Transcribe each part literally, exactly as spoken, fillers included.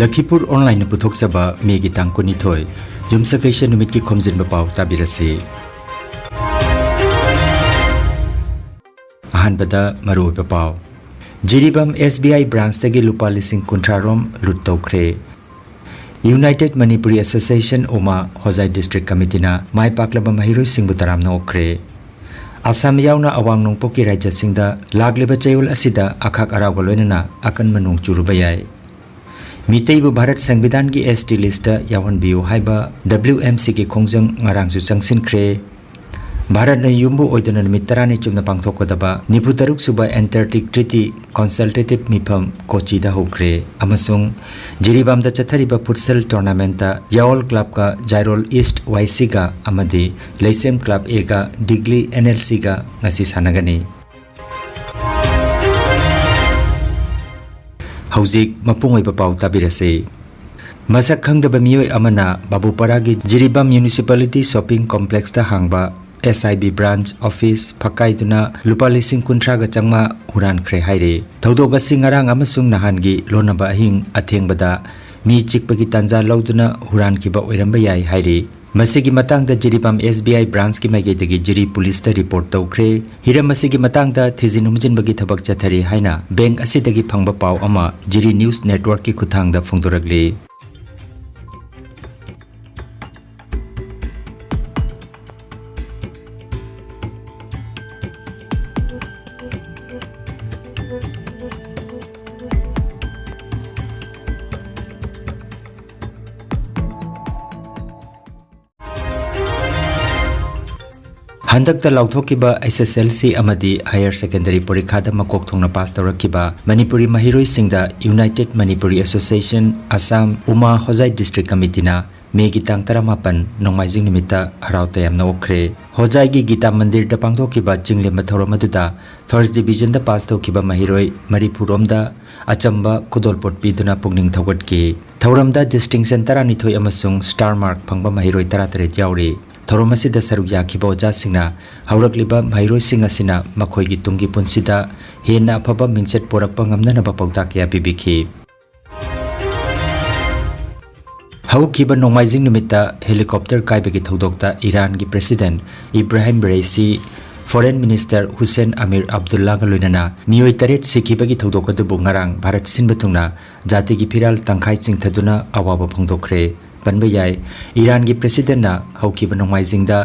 ꯂꯈꯤꯄꯨꯔ ꯑꯣꯟꯂꯥꯏꯟꯅ ꯄꯨꯊꯣꯛꯆꯕ ꯃꯦꯒꯤ ꯇꯥꯡ ꯀꯨꯟꯅꯤꯊꯣꯏ, ꯌꯨꯝꯁꯀꯩꯁ ꯅꯨꯃꯤꯠꯀꯤ ꯈꯣꯝꯖꯤꯟꯕ ꯄꯥꯎ ꯇꯥꯕꯤꯔꯁꯤ꯫ ꯑꯍꯥꯟꯕꯗ ꯃꯔꯨꯑꯣꯏꯕ ꯄꯥꯎ꯫ ꯖꯤꯔꯤꯕꯥꯝ ꯑꯦꯁ ꯕꯤ ꯑꯥꯏ ꯕ꯭ꯔꯥꯟꯁꯇꯒꯤ ꯂꯨꯄꯥ ꯂꯤꯁꯤꯡ ꯀꯨꯟꯊ꯭ꯔꯥ ꯔꯣꯝ ꯂꯨꯠ ꯇꯧꯈ꯭ꯔꯦ꯫ United Manipuri Association, ꯎꯃꯥ, Hojai district ꯀꯃꯤꯇꯤꯅ ꯃꯥꯏ ꯄꯥꯛꯂꯕ ꯃꯍꯩꯔꯣꯏꯁꯤꯡꯕꯨ ꯇꯔꯥꯝꯅ ꯑꯣꯛꯈ꯭ꯔꯦ꯫ ꯑꯁꯥꯝ ꯌꯥꯎꯅ ꯑꯋꯥꯡ ꯅꯣꯡꯄꯣꯛꯀꯤ ꯔꯥꯖ꯭ꯌꯁꯤꯡꯗ ꯂꯥꯛꯂꯤꯕ ꯆꯌꯣꯜ ꯑꯁꯤꯗ ꯑꯈꯥꯛ ꯑꯔꯥꯎꯒ ꯂꯣꯏꯅꯅ ꯑꯀꯟꯕ ꯅꯣꯡ ꯆꯨꯔꯨꯕ ꯌꯥꯏ꯫ ꯃꯤꯇꯩꯕꯨ ꯚꯥꯔꯠ ꯁꯪꯕꯤꯙꯥꯟꯒꯤ ꯑꯦꯁ ꯇꯤ ꯂꯤꯁꯇ ꯌꯥꯎꯍꯟꯕꯤꯌꯨ ꯍꯥꯏꯕ ꯗꯕ꯭ꯂꯤꯎ ꯑꯦꯝ ꯁꯤꯒꯤ ꯈꯣꯡꯖꯪ ꯉꯔꯥꯡꯁꯨ ꯆꯪꯁꯤꯟꯈ꯭ꯔꯦ꯫ ꯚꯥꯔꯠꯅ ꯌꯨꯝꯕꯨ ꯑꯣꯏꯗꯨꯅ ꯅꯨꯃꯤꯠ ꯇꯔꯥꯅꯤ ꯆꯨꯞꯅ ꯄꯥꯡꯊꯣꯛꯀꯗꯕ ꯅꯤꯐꯨ ꯇꯔꯨꯛ ꯁꯨꯕ Antarctic Treaty Consultative ꯃꯤꯐꯝ ꯀꯣꯆꯤꯗ ꯍꯧꯈ꯭ꯔꯦ ꯑꯃꯁꯨꯡ ꯖꯤꯔꯤꯕꯥꯝꯗ ꯆꯠꯊꯔꯤꯕ ꯐꯨꯠꯁꯦꯜ ꯇꯣꯔꯅꯥꯃꯦꯟꯠꯇ ꯌꯥꯑꯣꯜ ꯀ꯭ꯂꯕꯀ ꯖꯥꯏꯔꯣꯜ ꯏꯁ꯭ꯠ ꯋꯥꯏ ꯁꯤꯒ ꯑꯃꯗꯤ ꯂꯩꯁꯦꯝ ꯀ꯭ꯂꯕ ꯑꯦꯒ ꯗꯤꯒꯂꯤ ꯑꯦꯟ ꯑꯦꯜ ꯁꯤꯒ ꯉꯁꯤ ꯁꯥꯟꯅꯒꯅꯤ꯫ ꯍꯧꯖꯤꯛ ꯃꯄꯨꯡ ꯑꯣꯏꯕ ꯄꯥꯎ ꯇꯥꯕꯤꯔꯁꯤ꯫ ꯃꯁꯛ ꯈꯪꯗꯕ ꯃꯤꯑꯣꯏ ꯑꯃꯅ ꯕꯥꯕꯨꯄꯥꯔꯥꯒꯤ ꯖꯤꯔꯤꯕꯥꯝ ꯃ꯭ꯌꯨꯅꯤꯁꯤꯄꯥꯂꯤꯇꯤ ꯁꯣꯞꯄꯤꯡ ꯀꯣꯝꯄ꯭ꯂꯦꯛꯁꯇ ꯍꯥꯡꯕ ꯑꯦꯁ ꯑꯥꯏ ꯕꯤ ꯕ꯭ꯔꯥꯟꯆ ꯑꯣꯐꯤꯁ ꯐꯛꯀꯥꯏꯗꯨꯅ ꯂꯨꯄꯥ ꯂꯤꯁꯤꯡ ꯀꯨꯟꯊ꯭ꯔꯥꯒ ꯆꯥꯝꯃꯉꯥ ꯍꯨꯔꯥꯟꯈ꯭ꯔꯦ ꯍꯥꯏꯔꯤ꯫ ꯊꯧꯗꯣꯛ ꯑꯁꯤ ꯉꯔꯥꯡ ꯑꯃꯁꯨꯡ ꯅꯍꯥꯟꯒꯤ ꯂꯣꯟꯅꯕ ꯑꯍꯤꯡ ꯑꯊꯦꯡꯕꯗ ꯃꯤ ꯆꯤꯛꯄꯒꯤ ꯇꯥꯟꯖꯥ ꯂꯧꯗꯨꯅ ꯍꯨꯔꯥꯟꯈꯤꯕ ꯑꯣꯏꯔꯝꯕ ꯌꯥꯏ ꯍꯥꯏꯔꯤ꯫ ꯃꯁꯤꯒꯤ ꯃꯇꯥꯡꯗ ꯖꯤꯔꯤꯕꯥꯝ ꯑꯦꯁ ꯕꯤ ꯑꯥꯏ ꯕ꯭ꯔꯥꯟꯆꯀꯤ ꯃꯥꯏꯀꯩꯗꯒꯤ ꯖꯤꯔꯤ ꯄꯨꯂꯤꯁꯇ ꯔꯤꯄꯣꯔꯠ ꯇꯧꯈ꯭ꯔꯦ꯫ ꯍꯤꯔꯝ ꯑꯁꯤꯒꯤ ꯃꯇꯥꯡꯗ ꯊꯤꯖꯤꯟ ꯍꯨꯝꯖꯤꯟꯕꯒꯤ ꯊꯕꯛ ꯆꯠꯊꯔꯤ ꯍꯥꯏꯅ ꯕꯦꯡꯛ ꯑꯁꯤꯗꯒꯤ ꯐꯪꯕ ꯄꯥꯎ ꯑꯃ ꯖꯤꯔꯤ ꯅ꯭ꯌꯨꯁ ꯅꯦꯠꯋꯥꯔꯛꯀꯤ ꯈꯨꯠꯊꯥꯡꯗ ꯐꯣꯡꯗꯣꯔꯛꯂꯤ꯫ ꯍꯟꯗꯛꯇ ꯂꯥꯎꯊꯣꯛꯈꯤꯕ ꯑꯦꯁ ꯑꯦꯁ ꯑꯦꯜ ꯁꯤ ꯑꯃꯗꯤ ꯍꯥꯌꯔ ꯁꯦꯀꯦꯟꯗꯔꯤ ꯄꯔꯤꯈꯥꯗ ꯃꯀꯣꯛ ꯊꯣꯡꯅ ꯄꯥꯁ ꯇꯧꯔꯛꯈꯤꯕ ꯃꯅꯤꯄꯨꯔꯤ ꯃꯍꯩꯔꯣꯏꯁꯤꯡꯗ United Manipuri Association, ꯑꯁꯥꯝ, ꯎꯃꯥ ꯍꯣꯖꯥꯏ ꯗꯤꯁꯇ꯭ꯔꯤꯛ ꯀꯃꯤꯇꯤꯅ ꯃꯦꯒꯤ ꯇꯥꯡ ꯇꯔꯥꯃꯥꯄꯟ ꯅꯣꯡꯃꯥꯏꯖꯤꯡ ꯅꯨꯃꯤꯠꯇ ꯍꯔꯥꯎ ꯇꯌꯥꯝꯅ ꯑꯣꯛꯈ꯭ꯔꯦ꯫ ꯍꯣꯖꯥꯏꯒꯤ ꯒꯤꯇꯥ ꯃꯟꯗꯤꯔꯗ ꯄꯥꯡꯊꯣꯛꯈꯤꯕ ꯆꯤꯡꯂꯦꯝꯕ ꯊꯧꯔꯝ ꯑꯗꯨꯗ ꯐꯥꯔꯁ ꯗꯤꯕꯤꯖꯟꯗ ꯄꯥꯁ ꯇꯧꯈꯤꯕ ꯃꯍꯩꯔꯣꯏ ꯃꯔꯤꯐꯨ ꯔꯣꯝꯗ ꯑꯆꯝꯕ ꯈꯨꯗꯣꯜꯄꯣꯠ ꯄꯤꯗꯨꯅ ꯄꯨꯛꯅꯤꯡ ꯊꯧꯒꯠꯈꯤ꯫ ꯊꯧꯔꯝꯗ ꯗꯤꯁꯇꯤꯡꯁꯟ ꯇꯔꯥꯅꯤꯊꯣꯏ ꯑꯃꯁꯨꯡ ꯁ꯭ꯇꯥꯔ ꯃꯥꯔꯛ ꯐꯪꯕ ꯃꯍꯩꯔꯣꯏ ꯇꯔꯥꯇꯔꯦꯠ ꯌꯥꯎꯔꯤ꯫ ꯊꯧꯔꯝ ꯑꯁꯤꯗ ꯁꯔꯨꯛ ꯌꯥꯈꯤꯕ ꯑꯣꯖꯥꯁꯤꯡꯅ ꯍꯧꯔꯛꯂꯤꯕ ꯃꯍꯩꯔꯣꯏꯁꯤꯡ ꯑꯁꯤꯅ ꯃꯈꯣꯏꯒꯤ ꯇꯨꯡꯒꯤ ꯄꯨꯟꯁꯤꯗ ꯍꯦꯟꯅ ꯑꯐꯕ ꯃꯤꯡꯆꯠ ꯄꯨꯔꯛꯄ ꯉꯝꯅꯅꯕ ꯄꯥꯎꯇꯥꯛ ꯀꯌꯥ ꯄꯤꯕꯤꯈꯤ꯫ ꯍꯧꯈꯤꯕ ꯅꯣꯡꯃꯥꯏꯖꯤꯡ ꯅꯨꯃꯤꯠꯇ helicopter ꯀꯥꯏꯕꯒꯤ ꯊꯧꯗꯣꯛꯇ ꯏꯔꯥꯟꯒꯤ President Ibrahim ꯔꯦꯁꯤ, Foreign Minister Hussain Amir ꯑꯕꯗꯨꯜꯂꯥꯒ ꯂꯣꯏꯅꯅ ꯃꯤꯑꯣꯏ ꯇꯔꯦꯠ ꯁꯤꯈꯤꯕꯒꯤ ꯊꯧꯗꯣꯛ ꯑꯗꯨꯕꯨ ꯉꯔꯥꯡ ꯚꯥꯔꯠ ꯁꯤꯟꯕ ꯊꯨꯡꯅ ꯖꯥꯇꯤꯒꯤ ꯐꯤꯔꯥꯜ ꯇꯪꯈꯥꯏ ꯆꯤꯡꯊꯗꯨꯅ ꯑꯋꯥꯕ ꯐꯣꯡꯗꯣꯛꯈ꯭ꯔꯦ꯫ ꯄꯟꯕ ꯌꯥꯏ, ꯏꯔꯥꯟꯒꯤ Presidentꯅ ꯍꯧꯈꯤꯕ ꯅꯣꯡꯃꯥꯏꯖꯤꯡꯗ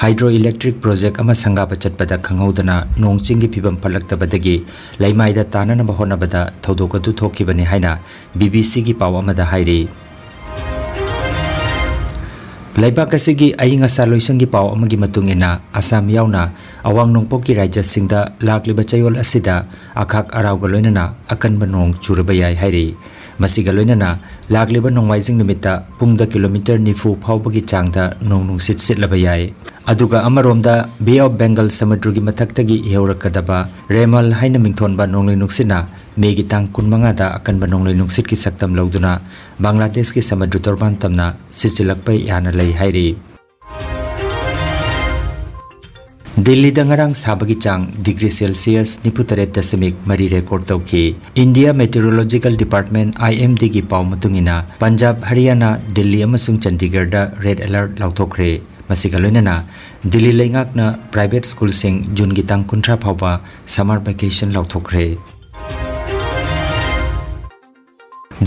hydroelectric project ꯑꯃ ꯁꯪꯒꯥꯕ ꯆꯠꯄꯗ ꯈꯪꯍꯧꯗꯅ ꯅꯣꯡ ꯆꯤꯡꯒꯤ ꯐꯤꯕꯝ ꯐꯠꯂꯛꯇꯕꯗꯒꯤ ꯂꯩꯃꯥꯏꯗ ꯇꯥꯅꯅꯕ ꯍꯣꯠꯅꯕꯗ ꯊꯧꯗꯣꯛ ꯑꯗꯨ ꯊꯣꯛꯈꯤꯕꯅꯤ ꯍꯥꯏꯅ BBC ꯒꯤ ꯄꯥꯎ ꯑꯃꯗ ꯍꯥꯏꯔꯤ꯫ ꯂꯩꯕꯥꯛ ꯑꯁꯤꯒꯤ ꯑꯏꯪ ꯑꯁꯥ ꯂꯣꯏꯁꯪꯒꯤ ꯄꯥꯎ ꯑꯃꯒꯤ ꯃꯇꯨꯡ ꯏꯟꯅ, ꯑꯁꯥꯝ ꯌꯥꯎꯅ ꯑꯋꯥꯡ ꯅꯣꯡꯄꯣꯛꯀꯤ ꯔꯥꯖ꯭ꯌꯁꯤꯡꯗ ꯂꯥꯛꯂꯤꯕ ꯆꯌꯣꯜ ꯑꯁꯤꯗ ꯑꯈꯥꯛ ꯑꯔꯥꯎꯒ ꯂꯣꯏꯅꯅ ꯑꯀꯟꯕ ꯅꯣꯡ ꯆꯨꯔꯕ ꯌꯥꯏ ꯍꯥꯏꯔꯤ꯫ ꯃꯁꯤꯒ ꯂꯣꯏꯅꯅ ꯂꯥꯛꯂꯤꯕ ꯅꯣꯡꯃꯥꯏꯖꯤꯡ ꯅꯨꯃꯤꯠꯇ ꯄꯨꯡꯗ kilometre ꯅꯤꯐꯨ ꯐꯥꯎꯕꯒꯤ ꯆꯥꯡꯗ ꯅꯣꯡ ꯅꯨꯡꯁꯤꯠ ꯁꯤꯠꯂꯕ ꯌꯥꯏ꯫ ꯑꯗꯨꯒ ꯑꯃꯔꯣꯝꯗ, Bay of Bengal ꯁꯃꯨꯗ꯭ꯔꯒꯤ ꯃꯊꯛꯇꯒꯤ ꯏꯍꯧꯔꯛꯀꯗꯕ ꯔꯦꯃꯜ ꯍꯥꯏꯅ ꯃꯤꯡꯊꯣꯟꯕ ꯅꯣꯡꯂꯩ ꯅꯨꯡꯁꯤꯠꯅ ꯃꯦꯒꯤ ꯇꯥꯡ ꯀꯨꯟꯃꯉꯥꯗ ꯑꯀꯟꯕ ꯅꯣꯡꯂꯩ ꯅꯨꯡꯁꯤꯠꯀꯤ ꯁꯛꯇꯝ ꯂꯧꯗꯨꯅ ꯕꯪꯒ꯭ꯂꯥꯗꯦꯁꯀꯤ ꯁꯃꯨꯗ꯭ꯔ ꯇꯣꯔꯕꯥꯟ ꯇꯝꯅ ꯁꯤꯠꯆꯤꯜꯂꯛꯄ ꯌꯥꯅ ꯂꯩ ꯍꯥꯏꯔꯤ꯫ ꯗꯤꯜꯂꯤꯗ ꯉꯔꯥꯡ ꯁꯥꯕꯒꯤ ꯆꯥꯡ degree Celsius ꯅꯤꯐꯨ ꯇꯔꯦꯠ ꯗꯁꯃꯤꯛ ꯃꯔꯤ record ꯇꯧꯈꯤ꯫ India Meteorological Department, IMD ꯒꯤ ꯄꯥꯎ ꯃꯇꯨꯡ ꯏꯟꯅ, ꯄꯟꯖꯥꯕ, ꯍꯔꯤꯌꯥꯅꯥ, ꯗꯤꯜꯂꯤ ꯑꯃꯁꯨꯡ ꯆꯟꯗꯤꯒꯔꯗ red alert ꯂꯥꯎꯊꯣꯛꯈ꯭ꯔꯦ꯫ ꯃꯁꯤꯒ ꯂꯣꯏꯅꯅ ꯗꯤꯜꯂꯤ ꯂꯩꯉꯥꯛꯅ private schoolꯁꯤꯡ ꯖꯨꯟꯒꯤ ꯇꯥꯡ ꯀꯨꯟꯊ꯭ꯔꯥ ꯐꯥꯎꯕ summer vacation ꯂꯥꯎꯊꯣꯛꯈ꯭ꯔꯦ꯫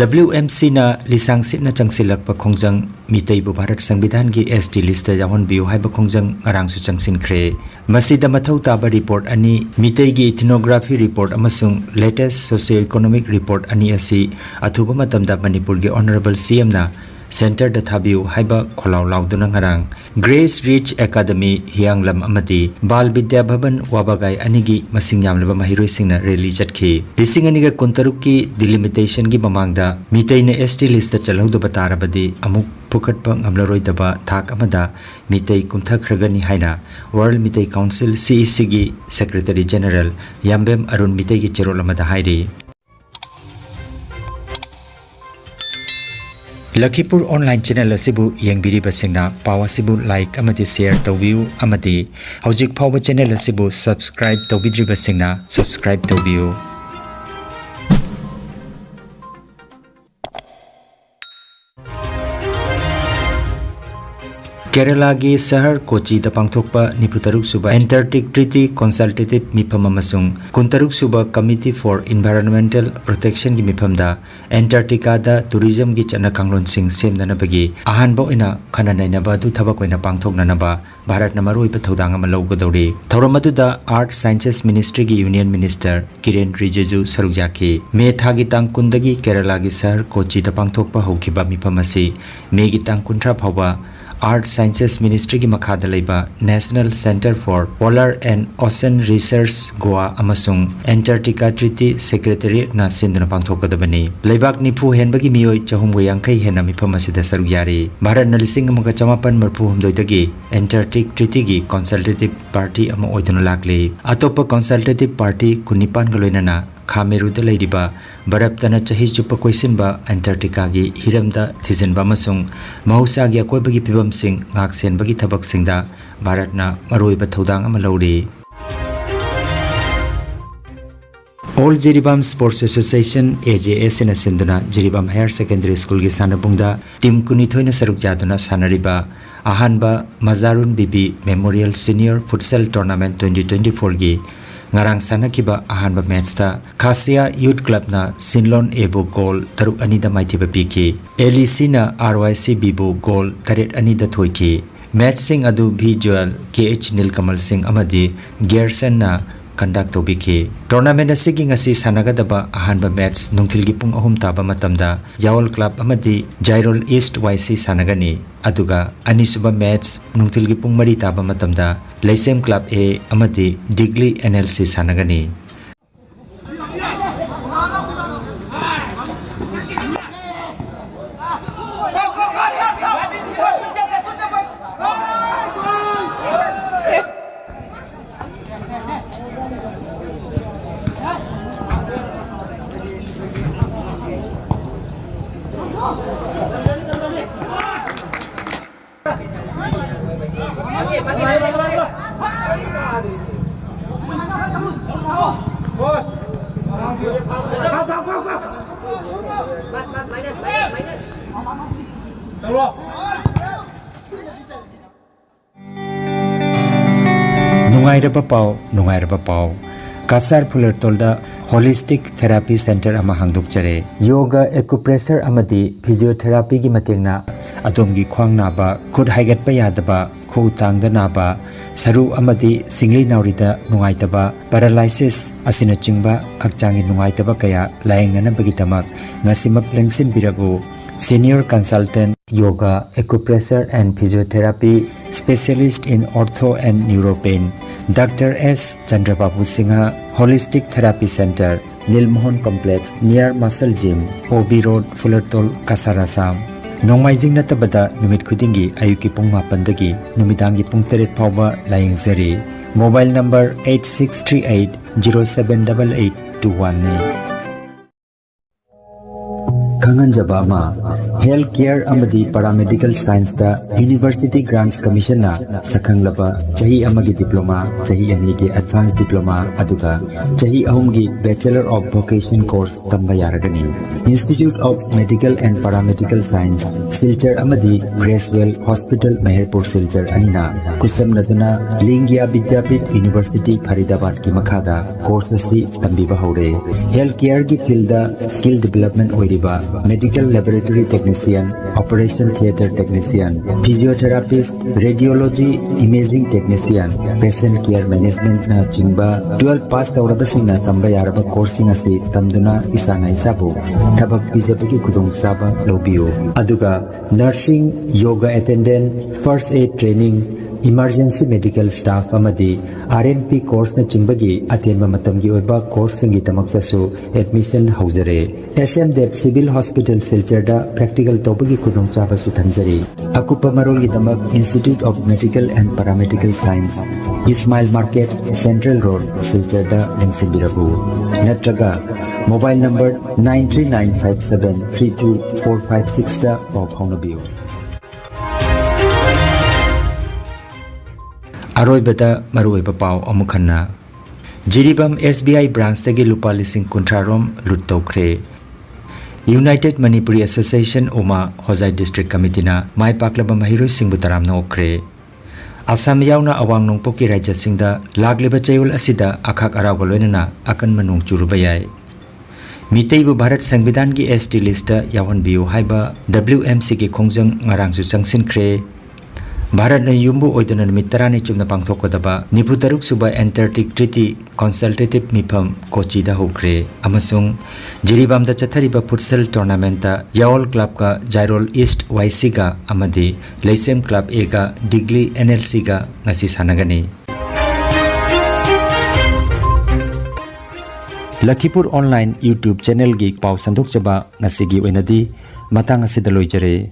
WMCꯅ ꯂꯤꯁꯥꯡ ꯁꯤꯠꯅ ꯆꯪꯁꯤꯜꯂꯛꯄ ꯈꯣꯡꯖꯪ, ꯃꯤꯇꯩꯕꯨ ꯚꯥꯔꯠ ꯁꯪꯕꯤꯙꯥꯟꯒꯤ ST listꯇ ꯌꯥꯎꯍꯟꯕꯤꯌꯨ ꯍꯥꯏꯕ ꯈꯣꯡꯖꯪ ꯉꯔꯥꯡꯁꯨ ꯆꯪꯁꯤꯟꯈ꯭ꯔꯦ꯫ ꯃꯁꯤꯗ ꯃꯊꯧ ꯇꯥꯕ report ꯑꯅꯤ, ꯃꯤꯇꯩꯒꯤ ethnography report ꯑꯃꯁꯨꯡ latest socio-economic report ꯑꯅꯤ ꯑꯁꯤ ꯑꯊꯨꯕ ꯃꯇꯝꯗ ꯃꯅꯤꯄꯨꯔꯒꯤ Honourable CMꯅ centreꯗ ꯊꯥꯕꯤꯌꯨ ꯍꯥꯏꯕ ꯈꯣꯜꯂꯥꯎ ꯂꯥꯎꯗꯨꯅ ꯉꯔꯥꯡ Grace Ridge Academy ꯍꯤꯌꯥꯡꯂꯝ ꯑꯃꯗꯤ ꯕꯥꯜ ꯕꯤꯗ꯭ꯌꯥ ꯚꯕꯟ ꯋꯥꯕꯒꯥꯏ ꯑꯅꯤꯒꯤ ꯃꯁꯤꯡ ꯌꯥꯝꯂꯕ ꯃꯍꯩꯔꯣꯏꯁꯤꯡꯅ rally ꯆꯠꯈꯤ꯫ ꯂꯤꯁꯤꯡ ꯑꯅꯤꯒ ꯀꯨꯟꯇꯔꯨꯛꯀꯤ delimitationꯒꯤ ꯃꯃꯥꯡꯗ ꯃꯤꯇꯩꯅ ST listꯇ ꯆꯜꯍꯧꯗꯕ ꯇꯥꯔꯕꯗꯤ ꯑꯃꯨꯛ ꯐꯨꯀꯠꯄ ꯉꯝꯂꯔꯣꯏꯗꯕ ꯊꯥꯛ ꯑꯃꯗ ꯃꯤꯇꯩ ꯀꯨꯝꯊꯈ꯭ꯔꯒꯅꯤ ꯍꯥꯏꯅ World Meitei Council, CECꯒꯤ Secretary General ꯌꯥꯝꯕꯦꯝ Arun ꯃꯤꯇꯩꯒꯤ ꯆꯦꯔꯣꯜ ꯑꯃꯗ ꯍꯥꯏꯔꯤ꯫ ꯂꯈꯤꯄꯨꯔ online channel ꯑꯁꯤꯕꯨ ꯌꯦꯡꯕꯤꯔꯤꯕꯁꯤꯡꯅ ꯄꯥꯎ ꯑꯁꯤꯕꯨ like ꯑꯃꯗꯤ share ꯇꯧꯕꯤꯌꯨ ꯑꯃꯗꯤ ꯍꯧꯖꯤꯛ ꯐꯥꯎꯕ channel ꯑꯁꯤꯕꯨ subscribe ꯇꯧꯕꯤꯗ꯭ꯔꯤꯕꯁꯤꯡꯅ subscribe ꯇꯧꯕꯤꯌꯨ꯫ ꯀꯦꯔꯂꯥꯒꯤ ꯁꯍꯔ ꯀꯣꯆꯤꯗ ꯄꯥꯡꯊꯣꯛꯄ ꯅꯤꯐꯨꯇꯔꯨꯛ ꯁꯨꯕ Antarctic Treaty Consultative ꯃꯤꯐꯝ ꯑꯃꯁꯨꯡ ꯀꯨꯟꯇꯔꯨꯛ ꯁꯨꯕ Committee for Environmental Protection ꯒꯤ ꯃꯤꯐꯝꯗ Antarctica ꯗ tourism ꯒꯤ ꯆꯠꯅ ꯀꯥꯡꯂꯣꯟꯁꯤꯡ ꯁꯦꯝꯅꯅꯕꯒꯤ ꯑꯍꯥꯟꯕ ꯑꯣꯏꯅ ꯈꯟꯅ ꯅꯩꯅꯕ ꯑꯗꯨ ꯊꯕꯛ ꯑꯣꯏꯅ ꯄꯥꯡꯊꯣꯛꯅꯅꯕ ꯚꯥꯔꯠꯅ ꯃꯔꯨꯑꯣꯏꯕ ꯊꯧꯗꯥꯡ ꯑꯃ ꯂꯧꯒꯗꯧꯔꯤ꯫ ꯊꯧꯔꯝ ꯑꯗꯨꯗ Earth Sciences Ministry ꯒꯤ Union Minister ꯀꯤꯔꯦꯟ ꯔꯤꯖꯤꯖꯨ ꯁꯔꯨꯛ ꯌꯥꯈꯤ꯫ ꯃꯦ ꯊꯥꯒꯤ ꯇꯥꯡ ꯀꯨꯟꯗꯒꯤ ꯀꯦꯔꯂꯥꯒꯤ ꯁꯍꯔ ꯀꯣꯆꯤꯗ ꯄꯥꯡꯊꯣꯛꯄ ꯍꯧꯈꯤꯕ ꯃꯤꯐꯝ ꯑꯁꯤ ꯃꯦꯒꯤ ꯇꯥꯡ ꯀꯨꯟꯊ꯭ꯔꯥ ꯐꯥꯎꯕ Earth Sciences Ministry ꯒꯤ ꯃꯈꯥꯗ ꯂꯩꯕ National Centre for Polar and Ocean Research, Goa, ꯑꯃꯁꯨꯡ Antarctica Treaty Secretariat ꯅ ꯁꯤꯟꯗꯨꯅ ꯄꯥꯡꯊꯣꯛꯀꯗꯕꯅꯤ꯫ ꯂꯩꯕꯥꯛ ꯅꯤꯐꯨ ꯍꯦꯟꯕꯒꯤ ꯃꯤꯑꯣꯏ ꯆꯍꯨꯝꯒ ꯌꯥꯡꯈꯩ ꯍꯦꯟꯅ ꯃꯤꯐꯝ ꯑꯁꯤꯗ ꯁꯔꯨꯛ ꯌꯥꯔꯤ꯫ ꯚꯥꯔꯠꯅ ꯂꯤꯁꯤꯡ ꯑꯃꯒ ꯆꯃꯥꯄꯟ ꯃꯔꯤꯐꯨ ꯍꯨꯝꯗꯣꯏꯗꯒꯤ Antarctic Treaty ꯒꯤ consultative party ꯑꯃ ꯑꯣꯏꯗꯨꯅ ꯂꯥꯛꯂꯤ꯫ ꯑꯇꯣꯞꯄ consultative party ꯀꯨꯟꯅꯤꯄꯥꯟꯒ ꯂꯣꯏꯅꯅ ꯈꯥ ꯃꯦꯔꯨꯗ ꯂꯩꯔꯤꯕ ꯕꯔꯞꯇꯅ ꯆꯍꯤ ꯆꯨꯞꯄ ꯀꯣꯏꯁꯤꯟꯕ Antarctica ꯒꯤ ꯍꯤꯔꯝꯗ ꯊꯤꯖꯤꯟꯕ ꯑꯃꯁꯨꯡ ꯃꯍꯧꯁꯥꯒꯤ ꯑꯀꯣꯏꯕꯒꯤ ꯐꯤꯕꯝꯁꯤꯡ ꯉꯥꯛꯁꯦꯟꯕꯒꯤ ꯊꯕꯛꯁꯤꯡꯗ ꯚꯥꯔꯠꯅ ꯃꯔꯨꯑꯣꯏꯕ ꯊꯧꯗꯥꯡ ꯑꯃ ꯂꯧꯔꯤ꯫ All Jiribam Sports Association, A J S ꯅ ꯁꯤꯟꯗꯨꯅ ꯖꯤꯔꯤꯕꯥꯝ Higher Secondary School ꯒꯤ ꯁꯥꯟꯅꯕꯨꯡꯗ team ꯀꯨꯟꯅꯤꯊꯣꯏꯅ ꯁꯔꯨꯛ ꯌꯥꯗꯨꯅ ꯁꯥꯟꯅꯔꯤꯕ ꯑꯍꯥꯟꯕ ꯃꯖꯥꯔꯨꯟ ꯕꯤꯕꯤ Memorial Senior Futsal Tournament twenty twenty-four ꯒꯤ ꯉꯔꯥꯡ ꯁꯥꯟꯅꯈꯤꯕ ꯑꯍꯥꯟꯕ match ꯇ ꯈꯥꯁꯤꯌꯥ Youth Club ꯅ ꯁꯤꯟꯂꯣꯟ A ꯕꯨ goal ꯇꯔꯨꯛ ꯑꯅꯤꯗ ꯃꯥꯏꯊꯤꯕ ꯄꯤꯈꯤ꯫ L E C ꯅ R Y C B ꯕꯨ goal ꯇꯔꯦꯠ ꯑꯅꯤꯗ ꯊꯣꯏꯈꯤ꯫ Match ꯁꯤꯡ ꯑꯗꯨ V Joel, K H ꯅꯤꯜꯀꯃꯜ ꯁꯤꯡ ꯑꯃꯗꯤ ꯒꯦꯔꯁꯟꯅ conduct ꯇꯧꯕꯤꯈꯤ꯫ Tournament ꯑꯁꯤꯒꯤ ꯉꯁꯤ ꯁꯥꯟꯅꯒꯗꯕ ꯑꯍꯥꯟꯕ match ꯅꯨꯡꯊꯤꯜꯒꯤ ꯄꯨꯡ ꯑꯍꯨꯝ ꯇꯥꯕ ꯃꯇꯝꯗ ꯌꯥꯋꯜ Club ꯑꯃꯗꯤ ꯖꯥꯏꯔꯣꯜ East Y C ꯁꯥꯟꯅꯒꯅꯤ꯫ ꯑꯗꯨꯒ ꯑꯅꯤꯁꯨꯕ match ꯅꯨꯡꯊꯤꯜꯒꯤ ꯄꯨꯡ ꯃꯔꯤ ꯇꯥꯕ ꯃꯇꯝꯗ ꯂꯩꯁꯦꯝ Club A ꯑꯃꯗꯤ ꯗꯤꯒꯂꯤ N L C ꯁꯥꯟꯅꯒꯅꯤ꯫ ꯅꯨꯡꯉꯥꯏꯔꯕ ꯄꯥꯎ, ꯅꯨꯡꯉꯥꯏꯔꯕ ꯄꯥꯎ꯫ ꯀꯁꯥꯔ ꯐꯨꯂꯔꯇꯣꯜꯗ Holistic Therapy Center ꯑꯃ ꯍꯥꯡꯗꯣꯛꯆꯔꯦ꯫ ꯌꯣꯒ, acupressure ꯑꯃꯗꯤ physiotherapyꯒꯤ ꯃꯇꯦꯡꯅ ꯑꯗꯣꯝꯒꯤ ꯈ꯭ꯋꯥꯡ ꯅꯥꯕ, ꯈꯨꯠ ꯍꯥꯏꯒꯠꯄ ꯌꯥꯗꯕ, ꯈꯨꯎ ꯇꯥꯡꯗ ꯅꯥꯕ, ꯁꯔꯨ ꯑꯃꯗꯤ ꯁꯤꯡꯂꯤ ꯅꯥꯎꯔꯤꯗ ꯅꯨꯡꯉꯥꯏꯇꯕ, paralysis ꯑꯁꯤꯅꯆꯤꯡꯕ ꯍꯛꯆꯥꯡꯒꯤ ꯅꯨꯡꯉꯥꯏꯇꯕ ꯀꯌꯥ ꯂꯥꯌꯦꯡꯅꯅꯕꯒꯤꯗꯃꯛ ꯉꯁꯤꯃꯛ ꯂꯦꯡꯁꯤꯟꯕꯤꯔꯛꯎ꯫ Senior Consultant Yoga, Acupressure and Physiotherapy, Specialist in Ortho and Neuropain, Doctor S Chandrababu Singha, Holistic Therapy Center, Nilmohan Complex, near Muscle Gym, O B Road, Fulertol, Kasar, Assam. ꯅꯣꯡꯃꯥꯏꯖꯤꯡ ꯅꯠꯇꯕꯗ ꯅꯨꯃꯤꯠ ꯈꯨꯗꯤꯡꯒꯤ ꯑꯌꯨꯛꯀꯤ ꯄꯨꯡ ꯃꯥꯄꯟꯗꯒꯤ ꯅꯨꯃꯤꯗꯥꯡꯒꯤ ꯄꯨꯡ ꯇꯔꯦꯠ ꯐꯥꯎꯕ ꯂꯥꯌꯦꯡꯖꯔꯤ꯫ Mobile number eight six three eight zero seven double eight two one ꯅꯤ꯫ ꯈꯪꯍꯟꯖꯕ ꯑꯃ, health care ꯑꯃꯗꯤ parametrical scienceꯇ University Grants Commissionꯅ ꯁꯛꯈꯪꯂꯕ ꯆꯍꯤ ꯑꯃꯒꯤ diploma, ꯆꯍꯤ ꯑꯅꯤꯒꯤ advanced diploma, ꯑꯗꯨꯒ ꯆꯍꯤ ꯑꯍꯨꯝꯒꯤ Bachelor of Vocation course ꯇꯝꯕ ꯌꯥꯔꯒꯅꯤ꯫ Institute of Medical and Paramedical Science, Silchar ꯑꯃꯗꯤ Creswell Hospital, ꯃꯍꯦꯔꯄꯨꯔ, ꯁꯤꯜꯆꯔ ꯑꯅꯤꯅ ꯈꯨꯠꯁꯝꯅꯗꯨꯅ ꯂꯤꯡꯒꯤꯌꯥ ꯕꯤꯗ꯭ꯌꯥꯄꯤꯊ University, ꯐꯔꯤꯗꯥꯕꯥꯗꯀꯤ ꯃꯈꯥꯗ course ꯑꯁꯤ ꯇꯝꯕꯤꯕ ꯍꯧꯔꯦ꯫ Health careꯒꯤ fieldꯗ skill development ꯑꯣꯏꯔꯤꯕ medical laboratory technician, operation theatre technician, physiotherapist, radiology, imaging technician, patient care managementꯅ ꯆꯤꯡꯕ twelve pass ꯇꯧꯔꯕꯁꯤꯡꯅ ꯇꯝꯕ ꯌꯥꯔꯕ courseꯁꯤꯡ ꯑꯁꯤ ꯇꯝꯗꯨꯅ ꯏꯁꯥꯅ ꯏꯁꯥꯕꯨ ꯊꯕꯛ ꯄꯤꯖꯕꯒꯤ ꯈꯨꯗꯣꯡꯆꯥꯕ ꯂꯧꯕꯤꯌꯨ꯫ ꯑꯗꯨꯒ nursing, yoga attendant, first aid training, emergency medical staff ꯑꯃꯗꯤ R M P courseꯅꯆꯤꯡꯕꯒꯤ ꯑꯇꯦꯟꯕ ꯃꯇꯝꯒꯤ ꯑꯣꯏꯕ courseꯁꯤꯡꯒꯤꯗꯃꯛꯇꯁꯨ admission ꯍꯧꯖꯔꯦ꯫ S M Dev Civil Hospital ꯁꯤꯜꯆꯔꯗ practical ꯇꯧꯕꯒꯤ ꯈꯨꯗꯣꯡꯆꯥꯕꯁꯨ ꯊꯝꯖꯔꯤ꯫ ꯑꯀꯨꯞꯄ ꯃꯔꯣꯜꯒꯤꯗꯃꯛ Institute of Medical and Paramedical Science, Ismail Market, Central Road, ꯁꯤꯜꯆꯔꯗ ꯂꯦꯡꯁꯤꯟꯕꯤꯔꯛꯎ꯫ ꯅꯠꯇ꯭ꯔꯒ mobile number nine three nine five seven three two four five sixꯇ ꯄꯥꯎ ꯐꯥꯎꯅꯕꯤꯌꯨ꯫ ꯑꯔꯣꯏꯕꯗ ꯃꯔꯨꯑꯣꯏꯕ ꯄꯥꯎ ꯑꯃꯨꯛ ꯍꯟꯅ꯫ ꯖꯤꯔꯤꯕꯥꯝ S B I branchꯇꯒꯤ ꯂꯨꯄꯥ ꯂꯤꯁꯤꯡ ꯀꯨꯟꯊ꯭ꯔꯥ ꯔꯣꯝ ꯂꯨꯠ ꯇꯧꯈ꯭ꯔꯦ꯫ United Manipuri Association, UMA, ꯍꯣꯖꯥꯏ District Committeeꯅ ꯃꯥꯏ ꯄꯥꯛꯂꯕ ꯃꯍꯩꯔꯣꯏꯁꯤꯡꯕꯨ ꯇꯔꯥꯝꯅ ꯑꯣꯛꯈ꯭ꯔꯦ꯫ ꯑꯁꯥꯝ ꯌꯥꯎꯅ ꯑꯋꯥꯡ ꯅꯣꯡꯄꯣꯛꯀꯤ ꯔꯥꯖ꯭ꯌꯁꯤꯡꯗ ꯂꯥꯛꯂꯤꯕ ꯆꯌꯣꯜ ꯑꯁꯤꯗ ꯑꯈꯥꯛ ꯑꯔꯥꯎꯒ ꯂꯣꯏꯅꯅ ꯑꯀꯟꯕ ꯅꯣꯡ ꯆꯨꯔꯨꯕ ꯌꯥꯏ꯫ ꯃꯤꯇꯩꯕꯨ ꯚꯥꯔꯠ ꯁꯪꯕꯤꯙꯥꯟꯒꯤ S T listꯇ ꯌꯥꯎꯍꯟꯕꯤꯌꯨ ꯍꯥꯏꯕ W M Cꯒꯤ ꯈꯣꯡꯖꯪ ꯉꯔꯥꯡꯁꯨ ꯆꯪꯁꯤꯟꯈ꯭ꯔꯦ꯫ ꯚꯥꯔꯠꯅ ꯌꯨꯝꯕꯨ ꯑꯣꯏꯗꯨꯅ ꯅꯨꯃꯤꯠ ꯇꯔꯥꯅꯤ ꯆꯨꯞꯅ ꯄꯥꯡꯊꯣꯛꯀꯗꯕ ꯅꯤꯐꯨ ꯇꯔꯨꯛ ꯁꯨꯕ Antarctic Treaty Consultative ꯃꯤꯐꯝ ꯀꯣꯆꯤꯗ ꯍꯧꯈ꯭ꯔꯦ ꯑꯃꯁꯨꯡ ꯖꯤꯔꯤꯕꯥꯝꯗ ꯆꯠꯊꯔꯤꯕ futsal tournamentꯇ ꯌꯥꯑꯣꯜ clubꯀ ꯖꯥꯏꯔꯣꯜ East Y Cꯒ ꯑꯃꯗꯤ ꯂꯩꯁꯦꯝ club Aꯒ ꯗꯤꯒꯂꯤ N L Cꯒ ꯉꯁꯤ ꯁꯥꯟꯅꯒꯅꯤ꯫ ꯂꯈꯤꯄꯨꯔ online YouTube channelꯒꯤ ꯄꯥꯎ ꯁꯟꯗꯣꯛꯆꯕ ꯉꯁꯤꯒꯤ ꯑꯣꯏꯅꯗꯤ ꯃꯇꯥꯡ ꯑꯁꯤꯗ ꯂꯣꯏꯖꯔꯦ꯫